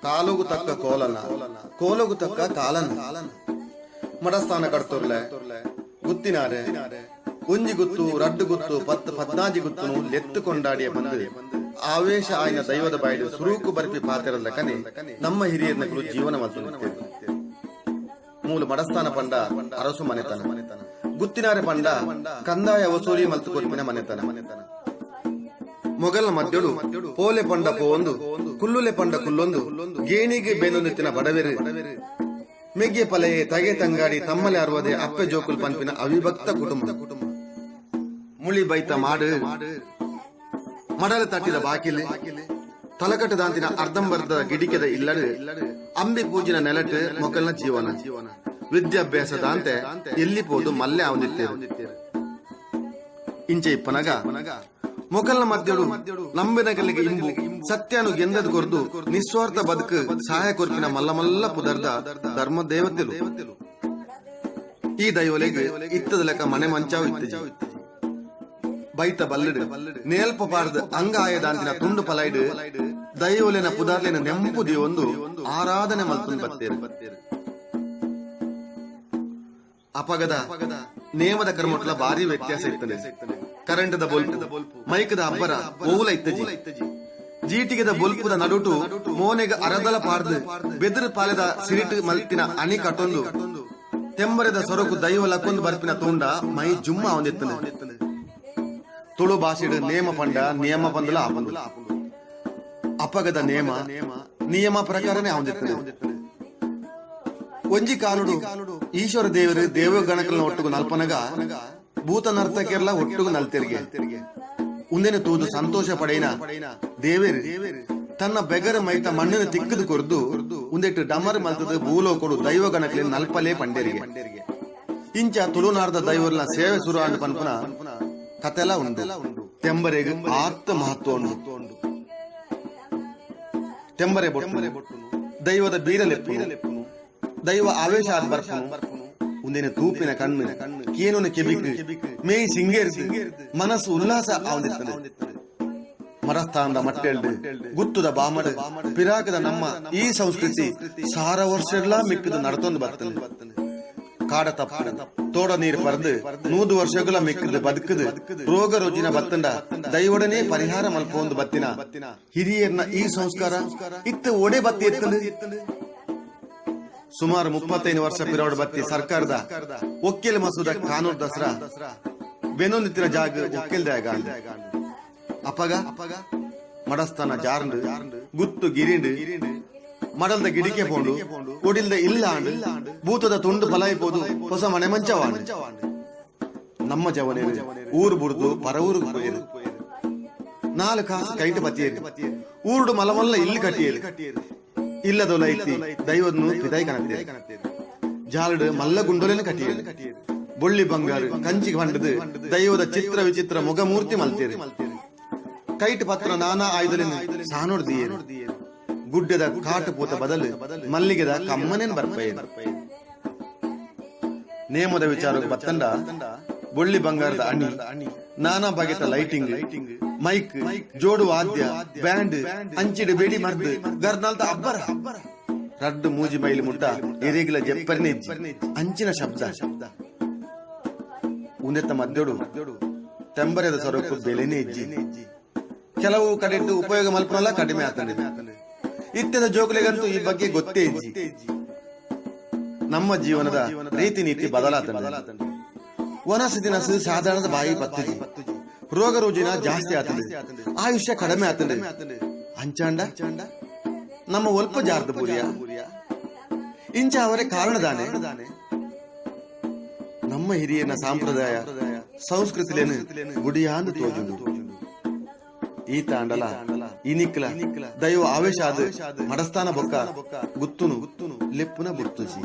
ಕಾಲುಗು ತಕ್ಕ ಕೋಲನ, ಕೋಲಗು ತಕ್ಕ ಕಾಲನ. ಮಡಸ್ಥಾನ ಕಡ್ತೊರ್ಲೆ ಗುತ್ತಿನಾರೆ ಒಂಜಿ ಗುತ್ತು, ರಡ್ಡು ಗುತ್ತು, ಪತ್ತು ಪದ್ನಾಜಿ ಗುತ್ತುನು ಲೆತ್ತು ಕೊಂಡಾಡಿಯ ಬಂದು ಆವೇಶ ಆಯ್ನ ದೈವದ ಬಾಯಿಡು ಸುರೂಕು ಬರ್ಪಿ ಪಾತೆರದ ಲೆಕ್ಕನೆ ನಮ್ಮ ಹಿರಿಯರ್ನಕುಲು ಜೀವನ ಮಲ್ತೊಂದಿತ್ತೆರ್. ಮೂಲು ಮಡಸ್ಥಾನ ಪಂಡ ಅರಸು ಮನೆತನ, ಗುತ್ತಿನಾರೆ ಪಂಡ ಕಂದಾಯ ವಸೂಲಿ ಮಲ್ತು ಕೊರ್ಪಿನ ಮನೆತನ. ಮೊಗಲ್ನ ಮಧ್ಯಡು ಪೋಲೆ ಪಂಡ ಪೋವೊಂದು, ಕುಲ್ಲುಲೆ ಪಂಡ ಕುಲ್ಲೊಂದು, ಗೇಣಿಗೆ ಬೇನೊಂದಿತ್ತಿನ ಬಡವೆರು, ಮೆಗ್ಗೆ ಪಲೆಯೆ, ತಗೆ ತಂಗಾಡಿ, ತಮ್ಮಲೆ ಅರ್ವದೆ, ಅಪ್ಪೆ ಜೋಕುಲ್ ಪನ್ಪಿನ ಅವಿಭಕ್ತ ಕುಟುಂಬ. ಮುಳಿ ಬೈತ ಮಾಡು, ಮಡಲ ತಟ್ಟಿದ ಬಾಕಿಲ್, ತಲಕಟ್ಟು ದಾಂತಿನ ಅರ್ಧಂಬರ್ಧ ಗಿಡಿಕೆದ ಇಲ್ಲಡು, ಅಂಬಿ ಪೂಜಿನ ನೆಲಟ್ ಮೊಕಲ್ನ ಜೀವನ. ವಿದ್ಯಾಭ್ಯಾಸ ದಾಂತೆ ಎಲ್ಲಿ ಪೋದು ಮಲ್ಲೆ ಅವನಿತ್ತೇರು. ಇಂಚೆ ಇಪ್ಪನಗ ಮೊಕಲ್ನ ಮಧ್ಯಡು ನಂಬಿನಗಲಿಗೆ ಇಂಬು ಸತ್ಯನು ಗೆಂದದ್ ಕೊರ್ದು ನಿಸ್ವಾರ್ಥ ಬದುಕು ಸಹಾಯ ಕೊರ್ಪಿನ ಮಲ್ಲ ಮಲ್ಲ ಪುದರ್ದ ಧರ್ಮ ದೇವತೆಲು. ಈ ದೈವಲೆಗ್ ಇತ್ತದ ಲೆಕ್ಕ ಮನೆ ಮಂಚಾವು ಇತ್ತಜಿ. ಬೈತ ಬಲ್ಲಡು ನೇಲ್ಪ ಪಾರ್ದ್ ಅಂಗ ಆಯದಾಂತಿನ ತುಂಡು ಪಲೈಡ್ ದೈವಲೆನ ಪುದಾರ್ಲೆನ ನೆಂಪು ದಿವೊಂದು ಆರಾಧನೆ ಮಲ್ತುನ್ ಬತ್ತೇರು. ಅಪಗದ ನೇಮದ ಕರ್ಮೊಟ್ಲ ಭಾರಿ ವ್ಯತ್ಯಾಸ ಇತ್ತನೆ. ಕರೆಂಟ್ದ ಬೊಲ್ಪು, ಮೈಕ್ದ ಅಬ್ಬರ ಓವುಲ ಇತ್ತಜಿ. ಜೀಟಿಗೆದ ಬೊಲ್ಪುದ ನಡುಟು ಮೋನೆಗ ಅರದಲ ಪಾರ್ದ್ ಬೆದರು ಪಾಲೆದ ಸಿರಿಟ್ ಮಲ್ತಿನ ಅಣಿ ಕಟ್ಟೊಂದು ತೆಂಬರೆದ ಸೊರಕು ದೈವ ಲಕ್ಕೊಂದು ಬರ್ಪಿನ ತೂಂಡ ಮೈ ಜುಮ್ಮ ಅವಂದಿತ್ತನೆ. ತುಳು ಭಾಷೆಡ್ ನೇಮ ಪಂಡ ನಿಯಮ ಪಂದಲ ಆಪಂದು. ಅಪಗದ ನೇಮ ನಿಯಮ ಪ್ರಕಾರನೇ ಅವಂದಿತ್ತನೆ. ಒಂಜಿ ಕಾಲುಡು ಈಶ್ವರ ದೇವರು ದೇವಗಣಕಲ್ನ ಒಟ್ಟುಗು ನಲ್ಪನಗ ಭೂತ ನರ್ತಕಿಯರ್ಲ ಒಟ್ಟುಗು ನಲ್ತೆರಿಗೆ. ಉಂದೆನ ತೂದು ಸಂತೋಷ ಪಡೆಯಿನ ದೇವೇರು ತನ್ನ ಬೆಗರ ಮೈತ ಮಣ್ಣಿನ ತಿಕ್ಕದು ಕೊರ್ದು ಉಂದೆಟ್ಟು ಡಮರ್ ಮಲ್ತದ ಭೂಲೋಕೊಡು ದೈವ ಗಣಕಲಿನ ನಲ್ಪಲೇ ಪಂಡೇರಿಗೆ. ಇಂಚ ತುಳುನಾಡ್ದ ದೈವರ್ನ ಸೇವೆ ಸುರು ಆಂಡ್ ಪನ್ಪುನ ಕತೆಲ ಉಂಡು. ತೆಂಬರೆಗ್ ಆರ್ತ ಮಹತ್ವ ಉಂಡು. ತೆಂಬರೆ ಬೊಟ್ಟು, ದೈವದ ಬೀರಲೆಪ್ಪು, ದೈವ ಆವೇಶ ಆದ್ ಬರ್ಪುನು. ಉಂದೆನ ತೂಪಿನ ಕಣ್ಣು, ಕೇನುನ ಕೆಬಿಕ್ ಮೇಯ್ ಸಿಂಗೇರ್ದು ಮನಸ್ಸು ಉಲ್ಲಾಸ ಆವಂದಿತ್ತಂದೆ. ಮರಸ್ಥಾನದ ಮಟ್ಟೆಲ್ಡು ಗುತ್ತುದ ಬಾಮಡು ಪಿರಾಕದ ನಮ್ಮ ಈ ಸಂಸ್ಕೃತಿ ಸಾರ ವರ್ಷಡ್ಲಾ ಮಿಕ್ಕದು ನಡತೊಂದು ಬರ್ತದೆ. ಕಾಡ ತಪ್ಪು ತೋಡ ನೀರು ಪರ್ದು 100 ವರ್ಷಗಳ ಮಿಕ್ಕದು ಬದುಕದು ರೋಗ ರುಜಿನ ಬತ್ತಂಡ ದೈವಡನೆ ಪರಿಹಾರ ಮಲ್ಪೊಂದು ಬತ್ತಿನ ಹಿರಿಯರ್ನ ಈ ಸಂಸ್ಕಾರ ಇತ್ತ ಒಡೆ ಬತ್ತಿ ಎತ್ತಂದು. ಸುಮಾರು 35 ವರ್ಷ ಪಿರೋಡ್ ಬತ್ತಿ ಸರ್ಕಾರದ ಒಕ್ಕೆಲ್ ಮಸೂದ ಕಾನೂನು ದಸರಾ ಬೆನೊಂದಿತ್ತಿನ ಜಾಗ ಒಕ್ಕೆಲ್ದಾಗ. ಅಪಗ ಮಡಸ್ಥಾನ ಜಾರಂಡು, ಗುತ್ತು ಗಿರಿಂಡು, ಮಡಲ್ದ ಗಿಡಿಕೆ ಪೋಂಡು, ಒಡಿಲ್ದ ಇಲ್ಲ ಭೂತದ ತುಂಡು ಫಲಾಯಿ ಪೋದು ಹೊಸ ಮನೆ ಮಂಚವಾಂಡು. ನಮ್ಮ ಜವನೇರು ಊರು ಬುಡ್ದು ಪರ ಊರಿಗೆ ಪೋಯೆರು. ನಾಲ್ಕು ಕಾಸು ಕೈಟ್ ಬತ್ತಿಯೇರು. ಊರುಡು ಮಲಮಲ್ಲ ಇಲ್ಲಿ ಕಟ್ಟಿಯೇರು. ಇಲ್ಲದೊಲ ಐತಿ ದೈವದ್ನು ಪಿದಾಯಿ ಕನತ್ತೇರು. ಜಾಲಡು ಮಲ್ಲ ಗುಂಡೊಲೆನ ಕಟ್ಟಿಯೇರು. ಬೊಳ್ಳಿ ಬಂಗಾರು ಕಂಚಿ ಬಂಡದು ದೈವದ ಚಿತ್ರ ವಿಚಿತ್ರ ಮುಖಮೂರ್ತಿ ಮಲ್ತೇರು. ಕೈಟ್ ಪತ್ರ ನಾನಾ ಆಯುಧಲಿನ ಸಾನೋಡ್ ದಿಯೇರು. ಗುಡ್ಡದ ಕಾಟು ಪೂತ ಬದಲು ಮಲ್ಲಿಗೆದ ಕಮ್ಮನೇನ್ ಬರ್ಪೇರು. ನೇಮದ ವಿಚಾರಕ್ಕೆ ಬತ್ತಂಡ ಬೊಳ್ಳಿ ಬಂಗಾರದ ಅಣಿ, ನಾನಾ ಬಗೆತ ಲೈಟಿಂಗ್, ಮೈಕ್, ಜೋಡು ವಾದ್ಯ, ಬ್ಯಾಂಡ್, ಅಂಚಿಡು ಬೇಡಿ ಮರ್ದು ಗರ್ನಾಲ್ತ ಅಬ್ಬರ. ರಡ್ಡು ಮೂಜಿ ಮೈಲಿ ಮುಟ್ಟ ಎರಿಗಿಲ ಜೆಪ್ಪರ್ನೆ ಅಂಚಿನ ಶಬ್ದ. ಉಂದೆತ್ತ ಮಧ್ಯಡು ತೆಂಬರೆದ ಸೊರಕು ಬೆಲೆನೇ ಇಜ್ಜಿ. ಕೆಲವು ಕಡೆಟ್ಟು ಉಪಯೋಗ ಮಲ್ಪನಲ್ಲ ಕಡಿಮೆ ಆತಂಡೆ. ಇತ್ತೆದ ಜೋಕುಲೆಗಂತೂ ಈ ಬಗ್ಗೆ ಗೊತ್ತೇ ಇಜ್ಜಿ. ನಮ್ಮ ಜೀವನದ ರೀತಿ ನೀತಿ ಬದಲಾತಂಡೆ. ವನಸು ದಿನಸು ಸಾಧಾರಣದ ಬಾಯಿ ಪತ್ತುಜಿ. ರೋಗ ರುಜಿನ ಜಾಸ್ತಿ ಆತಂಡೆ, ಆಯುಷ್ಯ ಕಡಿಮೆ ಆತಂಡೆ. ಅಂಚಾಂಡ ನಮ್ಮ ಒಲ್ಪ ಜಾರ್ದ ಬೂರಿಯ ಇಂಚ ಅವರೇ ಕಾರಣದಾನೆ. ನಮ್ಮ ಹಿರಿಯನ ಸಾಂಪ್ರದಾಯ ಸಂಸ್ಕೃತಿಲೇನು ಗುಡಿಯಾಂದು ತೋಜುಂಡು. ಈ ತಾಂಡಲ ಇನಿಕ್ಲ ದೈವ ಆವೇಶ ಆದ ಮಡಸ್ಥಾನ ಬೊಕ್ಕ ಗುತ್ತುನು ಲೆಪ್ಪುನ ಬುರ್ತುಜಿ.